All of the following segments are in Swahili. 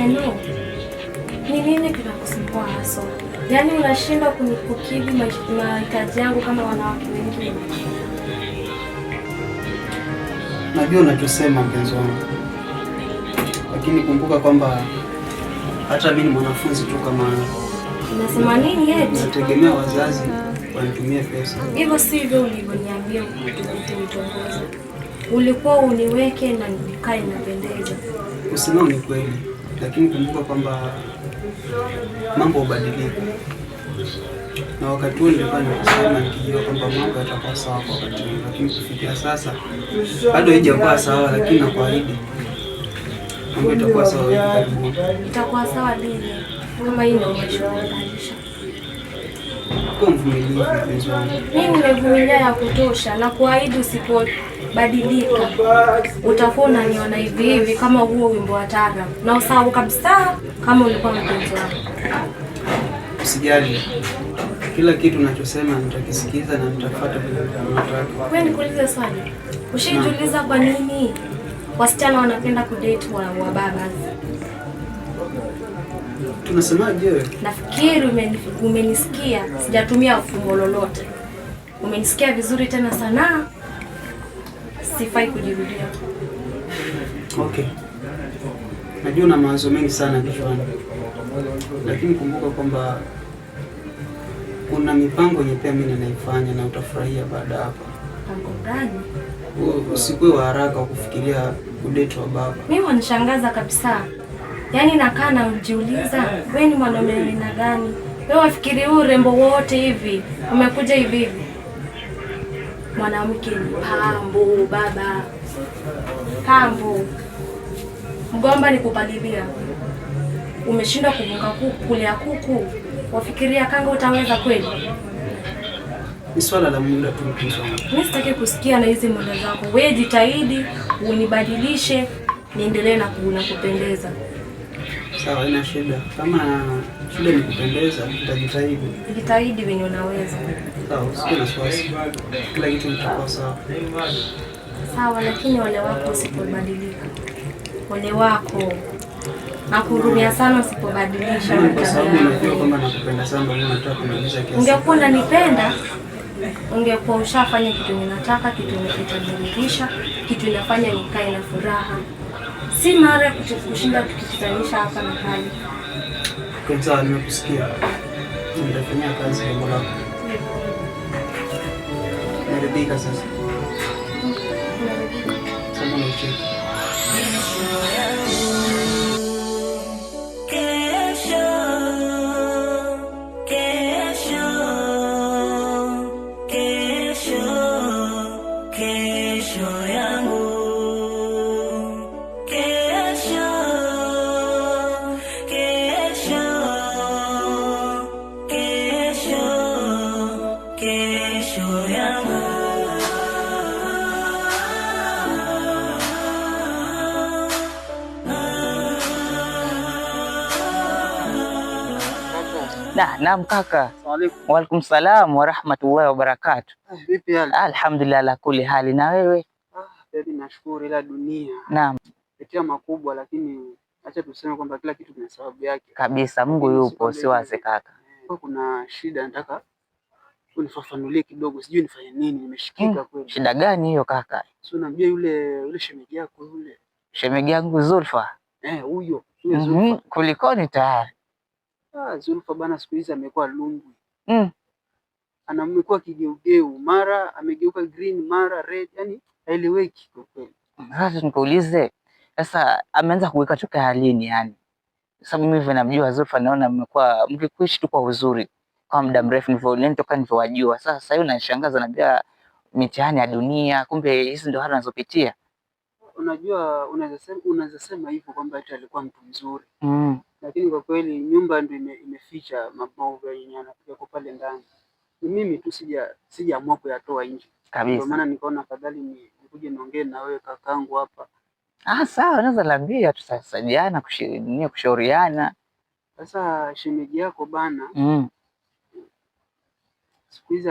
Eno, ni nini kinakusumbua haswa? Yaani unashindwa kukidhi mahitaji yangu kama wanawake wengine. Najua unachosema mpenzi wangu, lakini kumbuka kwamba hata mimi ni mwanafunzi tu kama Unasema nini eti? Nategemea wazazi wanitumie pesa. Hivyo sivyo ulivyoniambia kunitongoza. Ulikuwa uniweke na nikae napendeza. Usimao ni kweli, lakini kumbuka kwamba mambo hubadilika, na wakati huo nilikuwa nikisema nikijua kwamba mambo yatakuwa sawa kwa wakati huo, lakini kufikia sasa bado haijakuwa sawa, lakini nakuahidi mambo itakuwa sawa hivi karibuni. Itakuwa sawa lini? Kama hii ndio maisha unabadilisha. Kuwa mvumilivu mpenzi wangu. Mimi nimevumilia ya kutosha na kuahidi usipobadilika utakuwa unaniona hivi hivi kama huo wimbo wa taarab na usahau kabisa kama ulikuwa mpenzi wangu. Usijali, kila kitu unachosema nitakisikiza na nitafuata vile unataka. Wewe nikuulize swali. Ushajiuliza kwa nini wasichana wanapenda kudate wa babas? Tunasemaje wewe? Nafikiri umenisikia, sijatumia mfumo lolote. Umenisikia vizuri tena sana, sifai kujirudia. Okay, najua una mawazo mengi sana kichwani, lakini kumbuka kwamba kuna mipango yenye pia mimi ninaifanya na utafurahia baada ya hapa. Mpango gani? Usikuwe wa haraka wa kufikiria kudate wa baba. Mimi wanishangaza kabisa. Yaani nakaa najiuliza, wewe ni mwanaume aina gani? Wewe wafikiri huu urembo wote hivi umekuja hivi hivi? Mwanamke ni pambo baba, pambo. Mgomba ni kupalilia. Umeshindwa kuvunga kuku, kulea kuku, wafikiria kanga utaweza kweli? Ni swala la muda tu mpenzi wangu. Mimi sitaki kusikia na hizi muda zako. Wewe jitahidi unibadilishe niendelee na kupendeza. Sawa, haina shida. Kama shida ni kupendeza, nitajitahidi. Jitahidi venye unaweza. Sawa, usikuwe na wasiwasi. Kila kitu kitakuwa sawa. Sawa, lakini ole wako usipobadilika. Ole wako. Nakuhurumia sana usipobadilisha Mimi kwa sababu tabia unajua yako. kwamba nakupenda sana, ndio maana nataka kuniuliza kiasi. Ungekuwa unanipenda, ungekuwa ushafanya kitu ninataka, kitu kitaniridhisha, kitu inafanya nikae na furaha. Si mara kushinda tukikutanisha hapa na pale. Okay, sawa, nimekusikia. Nitafanyia kazi jambo lako. Naridhika sasa. Sasa mbona ucheki? Kesho, kesho, kesho, kesho yangu. Kesho, kesho, kesho, kesho yangu. Naam kaka. Asalamu alaykum. Waalaikum salam wa rahmatullahi wa barakatuh. Vipi hali? Alhamdulillah ala kulli hali. Na wewe? Baby, nashukuru ila dunia Naam. pitia makubwa, lakini acha tuseme kwamba kila kitu kina sababu yake. Kabisa, Mungu Lakini si yupo, kwamba usiwaze kaka. Kuna shida nataka unifafanulie kidogo, sijui nifanye nini, nimeshikika kweli. Shida gani hiyo kaka? Si unamjua yule shemeji yako yule? Shemeji yangu Zulfa. Eh, huyo huyo Zulfa. Kulikoni tayari? Ah, Zulfa bana siku hizi amekuwa lungwi. Amekuwa kigeugeu, mara amegeuka green, mara red, yani haeleweki kwa kweli. Sasa nikuulize, sasa ameanza kuweka toka lini yani? Sababu mimi vile namjua Zulfa naona mmekuwa mkikuishi tu kwa uzuri kwa muda mrefu nilivyo toka nilivyowajua. Sasa sasa hivi unanishangaza naambia mitihani ya dunia, kumbe hizi ndio hali anazopitia. Unajua, unaweza sema hivyo kwamba eti alikuwa mtu mzuri. Lakini kwa kweli nyumba ndio imeficha maovu yenye yako pale ndani. Ni mimi tu sijaamua kuyatoa nje. Ndio maana nikaona afadhali nikuje niongee na wewe kakangu hapa. Ah, sawa, unaweza niambia tutasaidiana, kushauriana. Sasa shemeji yako bana, siku hizi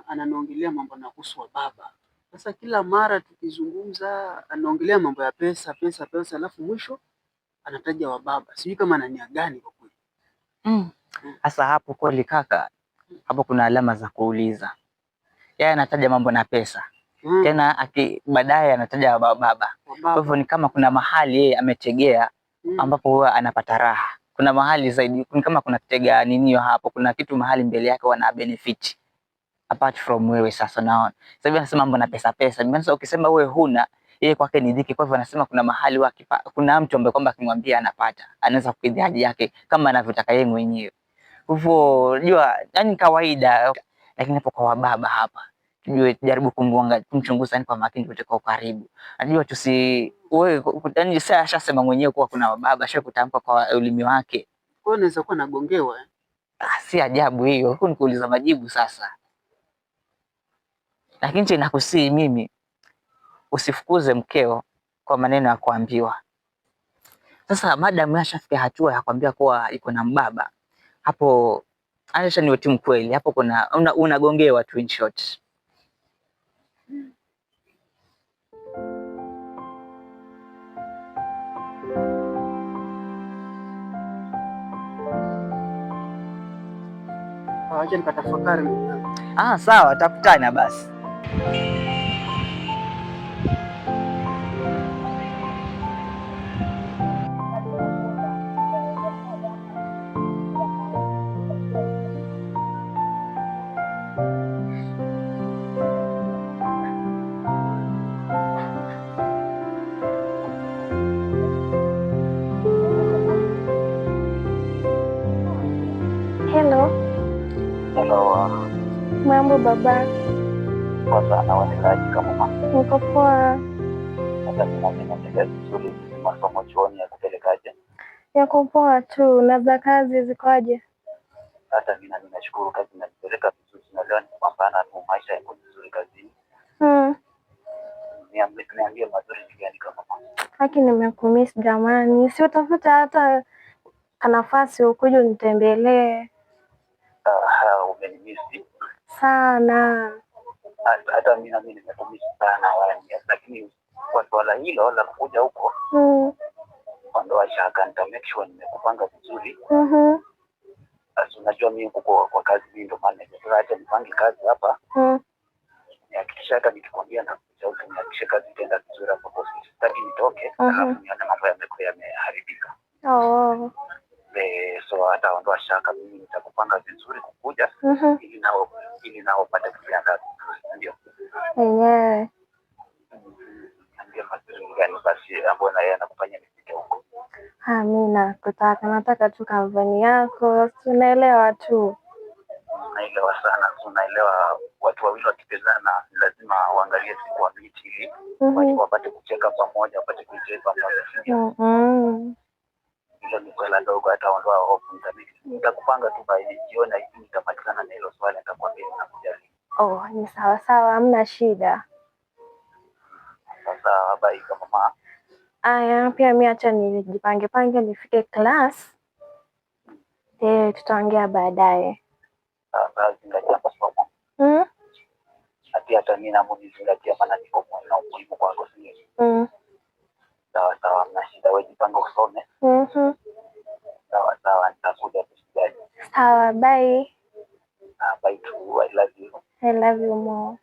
ananiongelea mambo yanahusu wa baba. Sasa kila mara tukizungumza anaongelea mambo ya pesa, pesa, pesa, alafu mwisho Anataja wababa, sijui kama ana nia gani kwa kweli. Sasa hapo kweli kaka, hapo kuna alama za kuuliza. Yeye anataja mambo na pesa tena baadaye anataja baba. Kwa hivyo ni kama kuna mahali yeye ametegea ambapo huwa anapata raha. Kuna mahali zaidi, ni kama kuna kitega ninio hapo, kuna kitu mahali mbele yake wana benefit apart from wewe. Sasa naona sasa hivi anasema mambo na pesa pesa. Sasa ukisema wewe huna, yeye kwake ni dhiki. Kwa hivyo anasema kuna mahali kuna mtu ambaye kwamba akimwambia anapata, anaweza kukidhi haja yake kama anavyotaka yeye mwenyewe. Kwa hivyo jua, yani kawaida, lakini hapo kwa wababa hapa tujue, tujaribu kumchunguza yani kwa makini, tupate kwa ukaribu. Najua tusi wewe, yani sasa ashasema mwenyewe kuwa kuna wababa, ashakutamka kwa ulimi wake. Kwa hiyo naweza kuwa nagongewa eh? Ah, si ajabu hiyo, huku ni kuuliza majibu sasa. Lakini che nakusihi mimi, usifukuze mkeo kwa maneno ya kuambiwa. Sasa madam ashafika hatua ya kuambia kuwa iko na mbaba, hapo acha niwe tu mkweli, hapo kuna unagongewa tu in short. Acha nikatafakari. Ah, sawa, takutana basi. Hello, Hello, mambo baba? poa sana, waendeleaje kama Niko poa. hata mimi naendelea vizuri, masomo chuoni ya kupelekaje? Yako poa tu. Na za kazi zikoje? Hata mimi nashukuru kazi inanipeleka vizuri, na leo nikupambana tu, maisha yako vizuri kazini. Niambie mazuri ni gani kama Haki nimekumiss jamani, si utafuta hata kanafasi ukuje unitembelee umenimisi sana. Hata mimi nami nimekumisi sana yani, lakini kwa swala hilo la kuja huko ondoa shaka, nita make sure nimekupanga vizuri. Basi unajua mimi huko kwa kazi mimi ndo manager. Sasa acha nipange kazi hapa, nihakikishe hata nikikwambia na kuja huko nihakikishe kazi itaenda vizuri hapo kwa ofisi. Sitaki nitoke alafu nione mambo yamekuwa yameharibika. So hata ondoa shaka, mimi nitakupanga vizuri kukuja ili nao upate kujiandaa vizuri, ndio. Enyewe. Niambie mazuri gani basi ambayo na yeye anakufanya nifike huko. Ah, mi nakutaka, nataka tu kampani yako, si unaelewa tu. Unaelewa sana, unaelewa watu wawili wakipendana lazima waangalie siku wa miti ili wapate kucheka pamoja, wapate kuenjoy pamoja, si ndio? Hilo ni swala ndogo, hata ondoa hofu, nitakupanga tu by jioni hivi nitamalizana na hilo swali, nitakwambia ninakuja lini. Oh, ni sawa sawa, hamna shida. Sasa bye kama mama. Aya, pia mi acha nijipange pange nifike class. Tutaongea baadaye. Sasa zingatia masomo. Hata hata mimi namo nizingatia, maana niko na umuhimu kwako, si ndio? Sawa sawa, hamna shida, wewe jipange usome. Sawa sawa, nitakuja tusijali. Sawa, bye. Ah, bye tu, I love you. I love you more.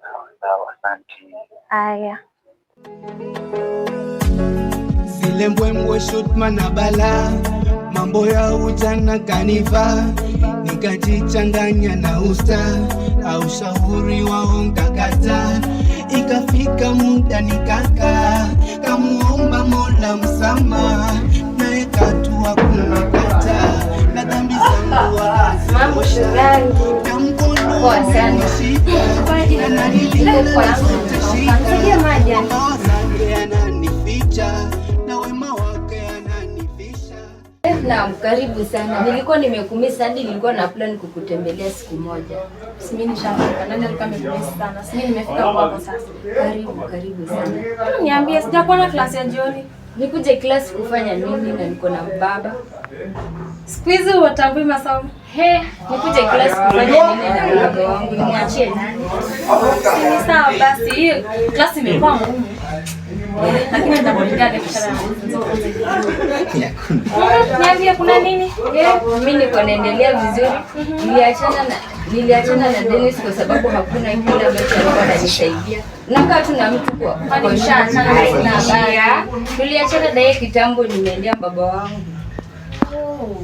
Sawa sawa, asante. Aya. Zile mbwembwe shutma na bala, mambo ya ujana kaniva, nikajichanganya na usta au shauri wao nkakata. Ikafika muda nikaka kamuomba Mola msamaha, naye katua kunikata na dhambi zangu Mambo shogangu. na mkono Poa sana. umenishika na nanilinda na zote shida. Nisaidie maji. Zake ananificha na wema wake ananifisha. Naam, karibu sana. Nilikuwa nimekumisa hadi nilikuwa na plan kukutembelea siku moja. Si mimi nishafika. Nani alikuwa amekumisi sana? Si mimi nimefika kwako sasa. Karibu, karibu sana. Niambie, sijakuwa na klasi ya jioni. Nikuje class kufanya nini na niko na mbaba? Siku hizi huwatambui masomo. He, nikuje class kufanya nini na mbaba wangu? Nimwachie nani? Si ni sawa basi, hii klasi imekuwa ngumu. Lakini nitakuletea lecture ya. Niambie kuna nini? Mimi niko naendelea vizuri. Niliachana na Dennis kwa sababu hakuna kile ambacho alikuwa ananisaidia. Nakaa tu na mtu kwa Kwani kwa mshaachana na sina habari? Yeah. Tuliachana na yeye kitambo, nimeendea baba wangu. Oh.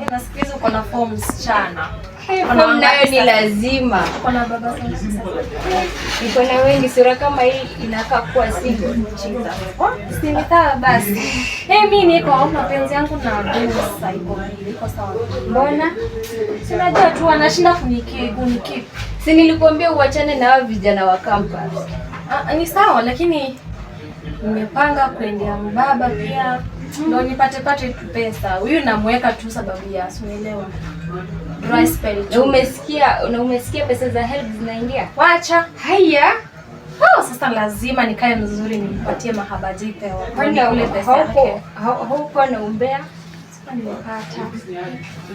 Eh, na siku hizi uko na form msichana. Form nayo ni lazima. Uko na baba sana sasa. Niko na wengi, sura kama hii inakaa kuwa single. Oh, si ni sawa basi. Eh, mimi niko mapenzi yangu na Dennis iko iko sawa. Mbona? Si unajua tu anashinda kunikeep. Si nilikuambia uachane na hao vijana wa campus. Ah, ni sawa lakini nimepanga kuendea mbaba pia ndo nipate pate tu pesa. Huyu namweka tu sababu ya si unaelewa. Dry spell Na tu. umesikia pesa za HELB zinaingia? Wacha. Haya. Oh, sasa lazima nikae mzuri nimpatie mahaba jipe wa. Kwani Nikule pesa yake. hauko na umbea? Sasa nimepata.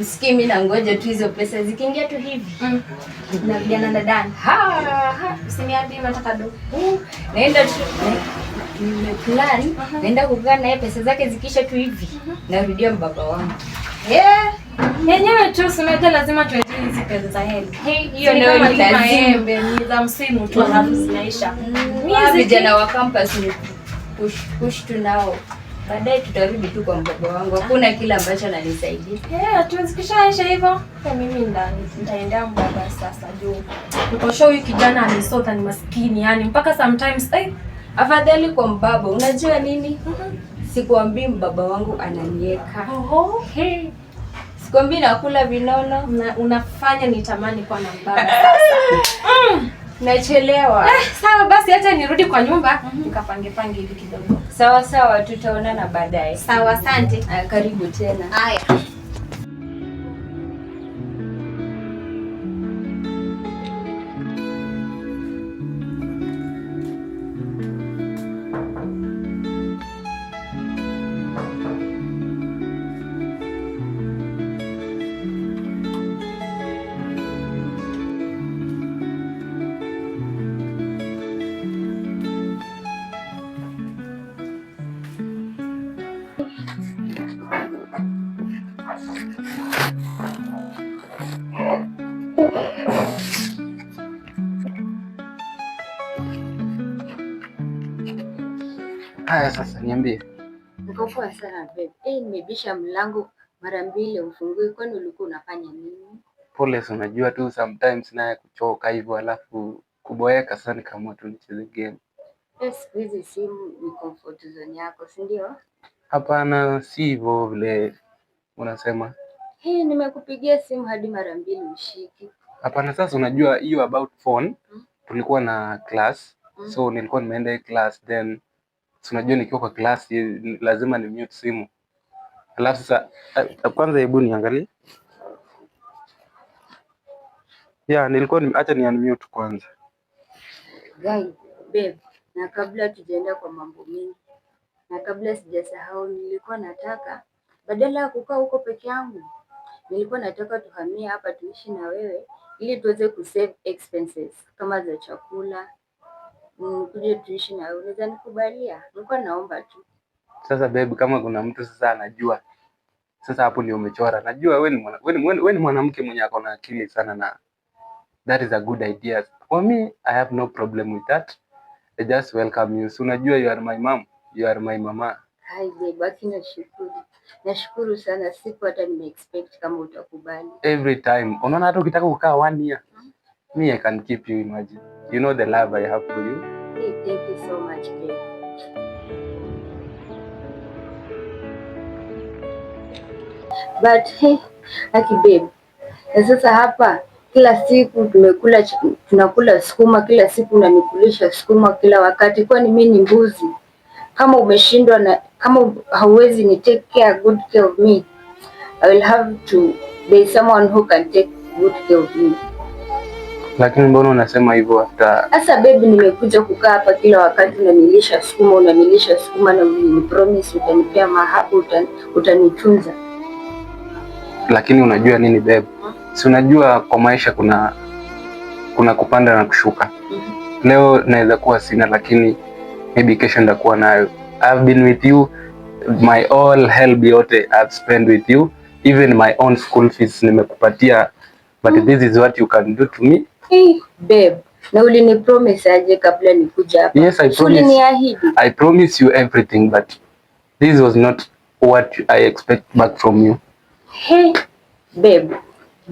Usikii, mimi nangoja tu hizo pesa zikiingia tu hivi. Na vijana dadani. Ha, ha. Usiniambie unataka do. Naenda tu nimeplan, naenda kukaa naye pesa zake zikisha tu hivi. Narudia mbaba wangu. Yeah. Yenyewe tu si unajua lazima tuenjoy hizi pesa za HELB. Hey, hiyo Ni nayo kama ni tu lazima. maembe, ni za msimu tu alafu zinaisha. Hawa vijana wa campus ni push push tu nao. Baadaye tutarudi tu kwa mbaba wangu. Hakuna kile ambacho ananisaidia. Yeah, tuzikishaisha hivyo. Kwa mimi ndani nitaendea mbaba sasa juu. Niko sure huyu kijana amesota ni maskini yani mpaka sometimes eh. Afadhali kwa mbaba. Unajua nini? Sikuambii mbaba wangu ananieka. Oho. Hey. Sikwambii nakula vinono. Unafanya nitamani kuwa na mbaba sasa. Nachelewa. Eh, sawa basi acha nirudi kwa nyumba nikapange pange hivi kidogo. Sawa sawa, tutaonana baadaye. Sawa, asante. Ah, karibu tena. Haya. Haya sasa niambie. Niko poa sana babe. Eh, nimebisha mlango mara mbili ufungue, kwani ulikuwa unafanya nini? Pole, si unajua tu sometimes naye kuchoka hivyo alafu kuboeka, sasa nikaamua tu nicheze game. Eh, siku hizi simu ni comfort zone yako, si ndio? Hapana, si hivyo vile unasema. Hey, nimekupigia simu hadi mara mbili ushiki. Hapana, sasa unajua hiyo about phone, tulikuwa na class, so nilikuwa nimeenda hii class, then si unajua nikiwa kwa class lazima ni mute simu. Alafu sasa kwanza hebu niangalie. Yeah, nilikuwa acha ni unmute kwanza. Guy, babe, na kabla tujaenda kwa mambo mengi na kabla sijasahau, nilikuwa nataka badala ya kukaa huko peke yangu, nilikuwa nataka tuhamie hapa tuishi na wewe ili tuweze kusave expenses kama za chakula. Kuje tuishi na wewe, unaweza nikubalia? Nilikuwa naomba tu. Sasa babe, kama kuna mtu sasa anajua, sasa hapo ndio umechora. Najua wewe ni mwana, wewe ni mwanamke mwenye ako na akili sana na that is a good idea. For me, I have no problem with that. I just welcome you. So unajua you are my mom, you are my mama. Hai babe, aki nashukuru. Nashukuru sana, siku hata nime-expect kama utakubali. Every time. Unaona hata ukitaka kukaa one year, me I can keep you, imagine. You know the love I have for you. Hey, thank you so much babe. But hey, aki babe, na sasa hapa kila siku tunakula sukuma kila siku, unanikulisha sukuma kila wakati, kwani mi ni mbuzi? Kama umeshindwa na kama hauwezi ni take care good care of me, I will have to there is someone who can take good care of me. Lakini mbona unasema hivyo after? Sasa baby, nimekuja kukaa hapa kila wakati unanilisha sukuma, unanilisha sukuma na ulinipromise utanipea mahaba, utanitunza. Lakini unajua nini babe? Si unajua kwa maisha kuna kupanda na kushuka. Leo naweza kuwa sina, lakini Maybe kesho ndakuwa nayo. I've been with you, my all help yote I've spent with you, even my own school fees nimekupatia, but this is what you can do to me. Hey, babe, na ulini promise aje kabla nikuja hapa? Yes, I Si promise. uliniahidi? I promise you everything, but this was not what I expect back from you. Hey, babe,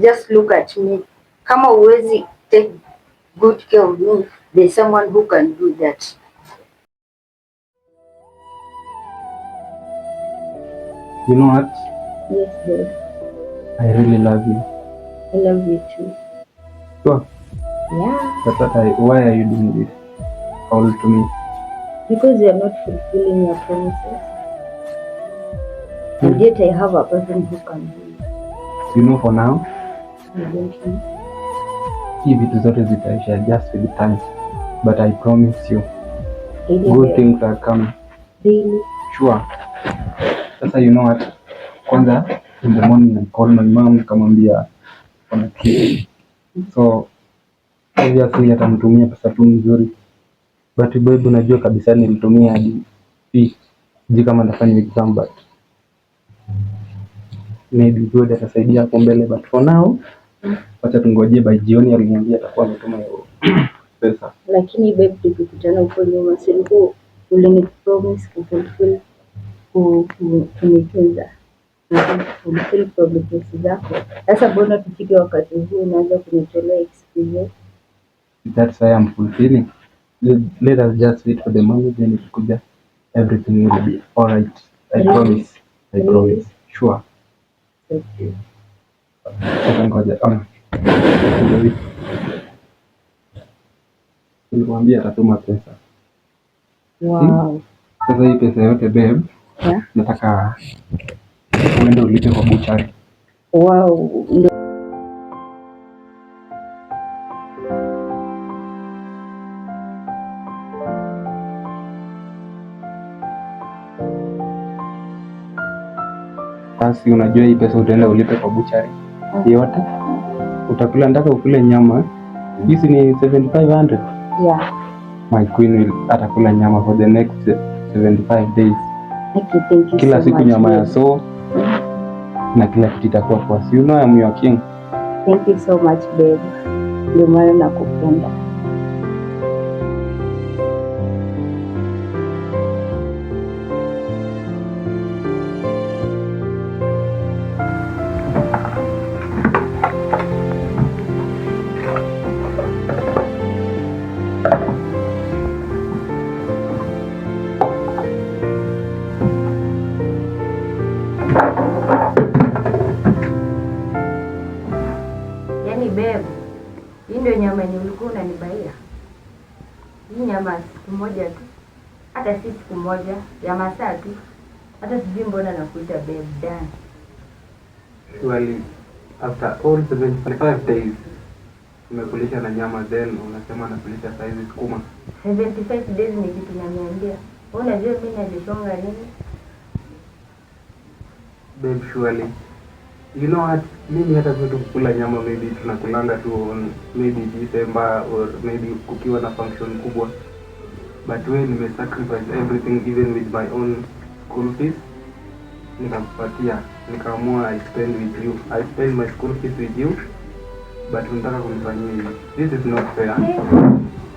just look at me. Kama huwezi take good care of me, there's someone who can do that. You know what? Yes, babe. I really love you. I love you too. Sure. Yeah, But why are you doing this all to me? because you are not fulfilling your promises. And yet I have a person who can do it. You know, for now, I don't know. hii vitu zote zitaisha just with time. But I promise you, Really, good babe. things are coming. Really? Sure. Sasa you know what? Kwanza in the morning I call my mom nikamwambia kuna trip. So obviously atamtumia pesa tu mzuri. But babe, unajua kabisa nilitumia hadi fee. Sijui kama nitafanya exam, but maybe God atasaidia hapo mbele, but for now wacha tungojee by jioni. Aliniambia atakuwa ametuma hiyo pesa. Lakini babe, tukikutana huko nyuma, si ulikuwa ulini promise kufulfill kunitunza na kufulfill promises zako. Sasa mbona tufike wakati huu unaanza kunitolea excuses? That's why I'm fulfilling. Let us just wait for the money, then ikikuja everything will be alright. I Really? promise. I Really? promise. Sure. Okay. Sasa ngoja. Ona. Ndio hii. Nilikwambia atatuma pesa. Wow. Sasa hii pesa yote babe, Yeah. nataka uende ulipe kwa buchari. Wow. Ndio. Basi unajua hii pesa utaenda ulipe kwa buchari yote. Utakula, nataka ukule nyama. Hizi ni 7500. Yeah. My queen will atakula nyama for the next 75 days. Okay, thank you Kila so siku much, nyama ya babe. so na kila kitu itakuwa poa. You know I'm your king. Thank you so much babe. Ndio maana nakupenda. Yaani babe, hii ndio nyama yenye ulikuwa unanibaia. Hii nyama ya siku moja tu, hata si siku moja, ya masaa tu. Hata sijui mbona nakuita babe Dan. Surely after all 75 days umekulisha na nyama, then unasema nakulisha saizi sukuma. 75 days ni kitu naniambia. Wewe unajua mimi nalishonga nini? Babe, surely you know what, mimi hata kwetu kukula nyama maybe tunakulanga tu on maybe December or maybe kukiwa na function kubwa, but we nime sacrifice everything, even with my own school fees nikakupatia, nikaamua I spend with you, I spend my school fees with you, but unataka kunifanyia hivi. This is not fair.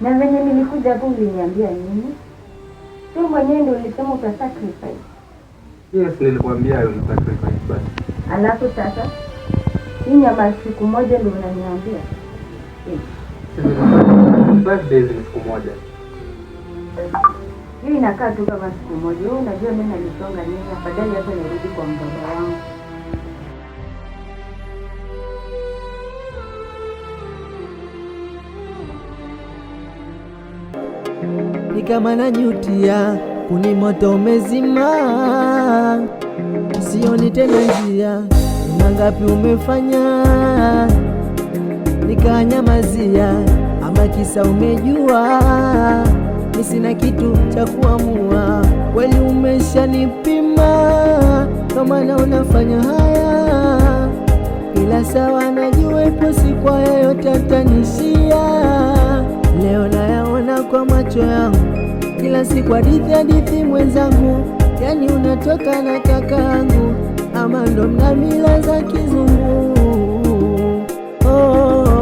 Na venye nilikuja hapo uliniambia nini? Wewe mwenyewe ndio ulisema uta sacrifice. Yes, nilikwambia I will sacrifice, but Alafu sasa hii nyama ya siku moja ndio unaniambia. 75 days ni siku moja. Hiyo inakaa tu kama siku moja. Wewe unajua mimi nalisonga nini? Afadhali hata nirudi kwa mbaba wangu. Ni kama najutia, kuni moto umezima, sioni tena njia. Ni mangapi umefanya nikanyamazia, ama kisa umejua mi sina kitu cha kuamua. Kweli umeshanipima, kama na unafanya haya, ila sawa, najua ipo siku yoyote atanishia. Leo nayaona kwa macho yangu, Kila siku hadithi hadithi mwenzangu, yani unatoka na kakaangu, ama ndo mna mila za kizungu? Oh.